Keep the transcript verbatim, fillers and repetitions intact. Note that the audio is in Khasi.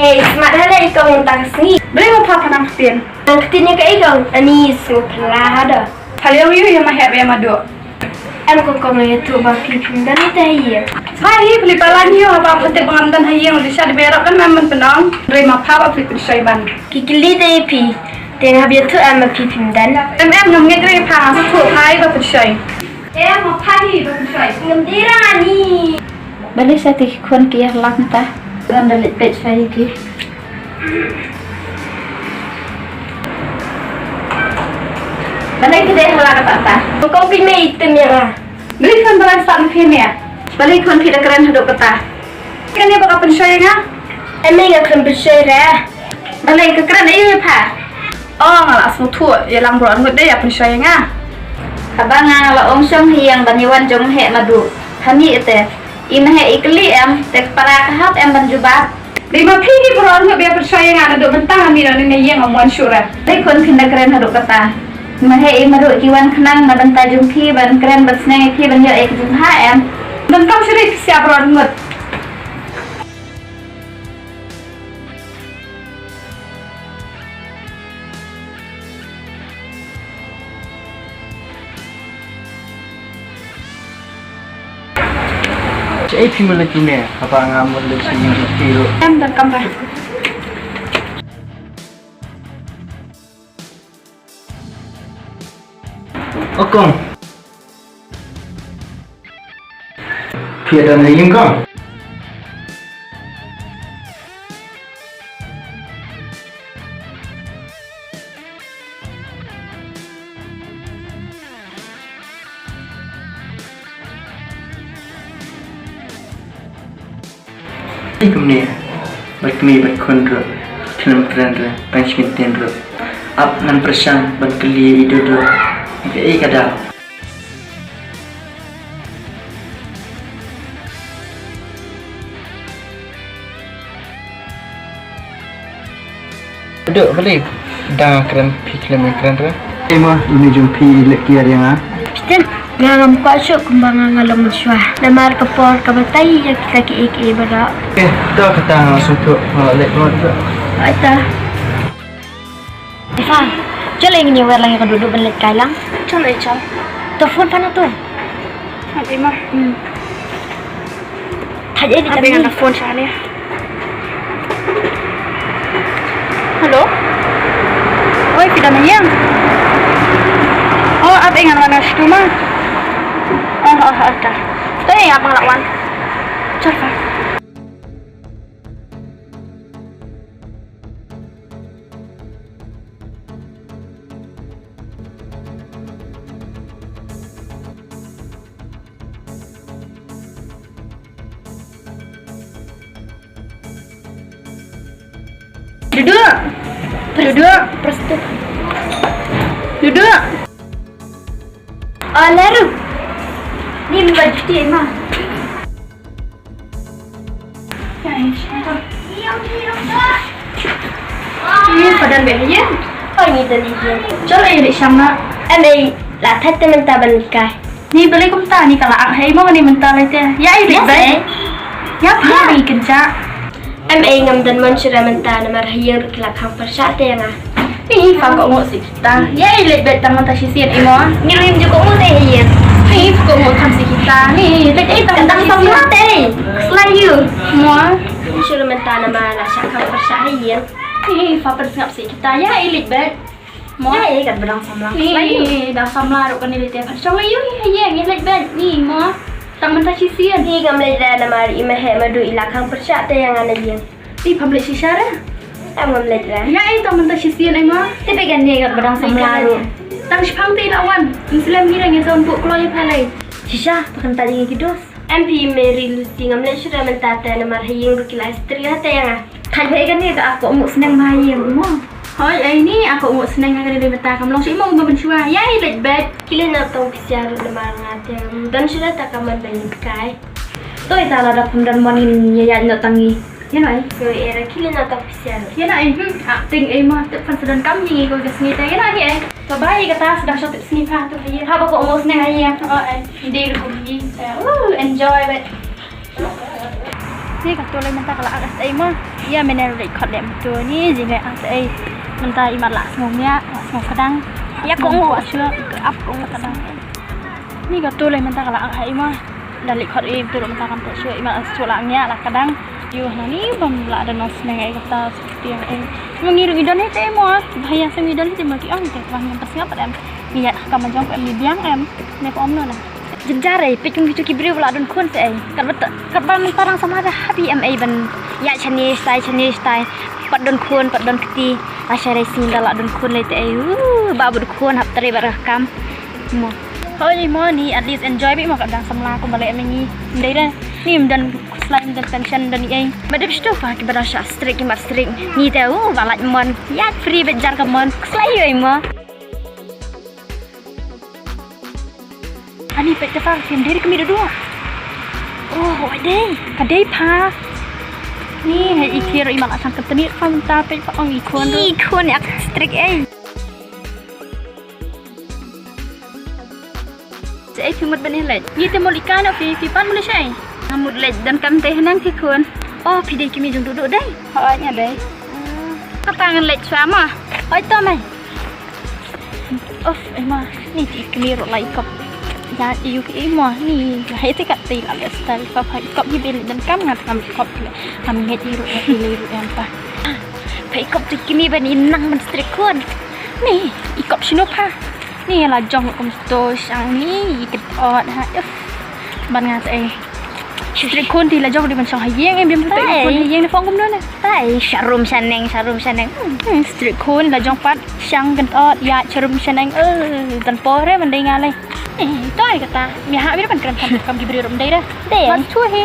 Ei, smat hale i kong mynta ka sngi. Balei ma pha pha nang ktien? Nang ktien ïa kaei kong? Ani sngew phylla hada. Pha liang ïa ma heh ïa ma duh. Em kong kong ïathuh ba phi phim don te ïa. Pha hi phi palan ïa haba pha te bangam don ha ïing, di sha di berok kan mem pynong. Re ma pha ba phi pynshoi ban. Ki kylli te ïa phi. Te hab ïathuh em ma phi phim don. Em em ngam ngeit re pha nga sa thuh pha ïa ba pynshoi. Em ma pha hi ba pynshoi. Ngam dei ra ni. Balei sa te ki khun ki ïa lak mynta. Don da leit peit sa ïa ki. Balei ki dei hala kata ta? Kong phi mei itim ïa nga. Balei khun balei sat phi mei? Balei khun phi da kren haduh kata? Kane ba ka pynshoi ïa nga? Em mei nga kren pynshoi re. Balei ka kren ïa pha? Oh nga la sngewthuh ïa lang bro ngut dei ïa pynshoi ïa nga. Haba nga la ong shong hi ïa ban ïa wan jong heh ma duh. Hani ite. I ma heh i kylli em te ka para ka hap em ban jubab. Dei ma phi hi bro ngut bia pynshoi ïa nga naduh mynta ha mi na ning na ïing ong wan shuh re. Dei khun phin da kren haduh kata. Ma heh i ma duh ki wan khnang na bynta jong phi ban kren ban sneng ïa phi ban ïoh ïa ki jingha em. Donkam shuh re phi sia bro ngut. Shaei phi mut leit kumne haba nga mut leit sha ïing jong phi ruh. Em donkam ba. O kong. Phi ïa don ha ïing kong? Kumne bad kmie bad khun ruh khlem kren re tang shi kyntien ruh. Ap ngan pyrshang ban kylli ïa i Dudu ïa kaei ka daw. Duh, balei da kren phi khlem kren re? Ei mo, uni jong phi i leh kiar ïa nga. Phi tip, nga ngam kwah shuh kumba nga nga long mynshuwa. Namar ka por ka batai ïa kita kiei kiei baroh. Eh, to kata nga sngewthuh, nga la leh mo to. Ai ta. Eva, jal ïa ngin ïa wer lang ïa ka Dudu ban leit kai lang. Jal eh, jal. To phone pha na to. Hap ïa ma. Hmm. Thait eh, hap ïa ngan phone sha ne. Hello. Oi, phi don ha ïing? Oh, hap ïa ngan wan na shuwa ma. Oh, oh, oh, ta. To ïa hap nga la wan. Jal pha. Duduk. Duduk. Prostitut. Duduk. Oh, laru. Ni baju dia mah. Ni padan beh ye. Oh, ni tadi je. Jal ai ri shang na. Em ei, la thait te mynta ban kai. Ni balei kumta, ni ka la ak hei mo ni mynta lai te. Ya ai ri bai. Ya pha ni kynja. Em ei ngam don mon shuh re mynta namar ha ïing ruh ki la khang pyrshah te ïa nga. Ni pha kohnguh sih kita. Ïa i leit beit tang mynta shisien i mo. Ngi ruh ngim ju kohnguh te ha ïing. Ni pha kohnguh tang sih kita. Ni leit ei tang tang samla te. Slai ïu mo. Shuh re mynta namar la shah khang pyrshah ha ïing. Ni pha pynsngap sih kita. Ïa i leit beit. Mo. Ïa i kat ba dang samla. Ni dang samla ruh kane leit te pha shong ïu ha ïing ïa leit beit. Ni mo. Tang mynta shisien. Ni ngam leit re namar i ma heh ma duh i la khang pyrshah te ïa nga na ïing. Ni pham leit shisha re? Em ngam leit re. Ïa i tang mynta shisien ai ma. Te peit kane kat ba dang samla ruh. Tang shiphang te i la wan. Ngin slem hi re ngin sa wan buh kloi ïa pha lei. Shisha, pha kyntait ïa ngi ki dos. Em phi Mary Lucy ngam leit shuh re mynta te namar ha ïing ruh ki la istri ha te ïa nga. Thait bha kane ka ak kohnguh sneng bha ïa u mo. Hoi, ai ni ak kohnguh sneng ha kane dei mynta kam long shuh i mo u ma mynshuwa. Ïa i leit beit. Khie leit na tong phi sha ruh namar nga te ngam don shuh re ta ka mon ban ïa kai. To ita lada phim don mon ngin ïa ïaid noh tang ngi. Ïa noh ei. Ko era khie leit na tong phi sha ruh. Ïa noh ei, hmm, acting ei mo, te phan sa don kam ïa ngi ko ka sngi te. Ïa noh ei ei. Bye bye, kata sa dang shong tip sngi pha to ha ïing. Haba kohnguh sneng ha ïing. Oh ei. Dei ruh kumne. Oh, enjoy beit. Ni kato lei mynta ka la ak ei mo. Ïa mynne lei khot lei mynta ni jingeh ak ei. Mynta i mat la sngew miah, la sngew kdang. Ïa kong mo. Shu ap kong kdang. Ni kato lei mynta ka la ak ei mo. Da lei khot ei mynta mynta kam te shu i mat shu la ngiah la kdang. Ïoh na ni bam la da nong sneng ei kata tiang ei. Mo ngi ruh i don ei te mo. Bha ïa sngew i don ei te mo ki ong te bang ïa pyrshah pat em. Ïa ka ma jong pat em biang em. Ne ko om no na. Jynjar ei, peit kum kitu ki briew ba la don khun te ei. Katba mynta dang samla da happy em ei ban ïa shane shtai shane shtai. Pat don khun, pat don kti. Asha rei sing da la don khun lei te ei. Uh, ba bud khun hap trei ba ra kam. Mo. Hoi mo ni at least enjoy bit mo ka dang samla kum ba lei em ngi. Ndei da. Ni ym don slime don tension don ei. Ba dep stu fa ki ba dang sha strict ki mat strict. Ni te uh ba lait mon. Ïa free ba jar ka mon. Slai ei mo. Ani peit ka pha ka dei ka mih duh duh. Oh, oi dei. Ka dei pha. Ni hai i kir i mat la chang ka tni pha mynta peit pha ong i khun ruh. I khun ïa strict ei. Sa ei phi mut ban ïa leit. Ngi te mut ïa ka na phi phi pan mut leit sa ei. Nga mut leit don kam te hanang phi khun. Oh phi dei ki mih jong duh duh dei. Hooid nga dei. Kata ngan leit shuwa ma. Hooid to mai. Of, ei ma, ni ti kni ro lai kop. Ya, iu ki ei ma, ni, hai ti kat ti la le style kop, hai kop hi bel dan kam ngat kam kop le. Kam nget i ro, i le ro em pa. Ah, hai kop ti kni ban i nang ban strict khun. Ni, i kop shino pa. Ni la jong kum sto shang ni, i ket ot ha. Uf, ban ngat ei. Strict khun ti la jong di ban shong ha ïing em bim tu khun ha ïing ni phong kum no na. Tai sharum shaneng sharum shaneng. Hmm, strict khun la jong pat shang ket ot ya sharum shaneng. Eh, dan pore man dei nga lei. Eh, toi kata. Mi ha mi ban kren kam kam ki briew rum dei da. Dei. Mas chu hi.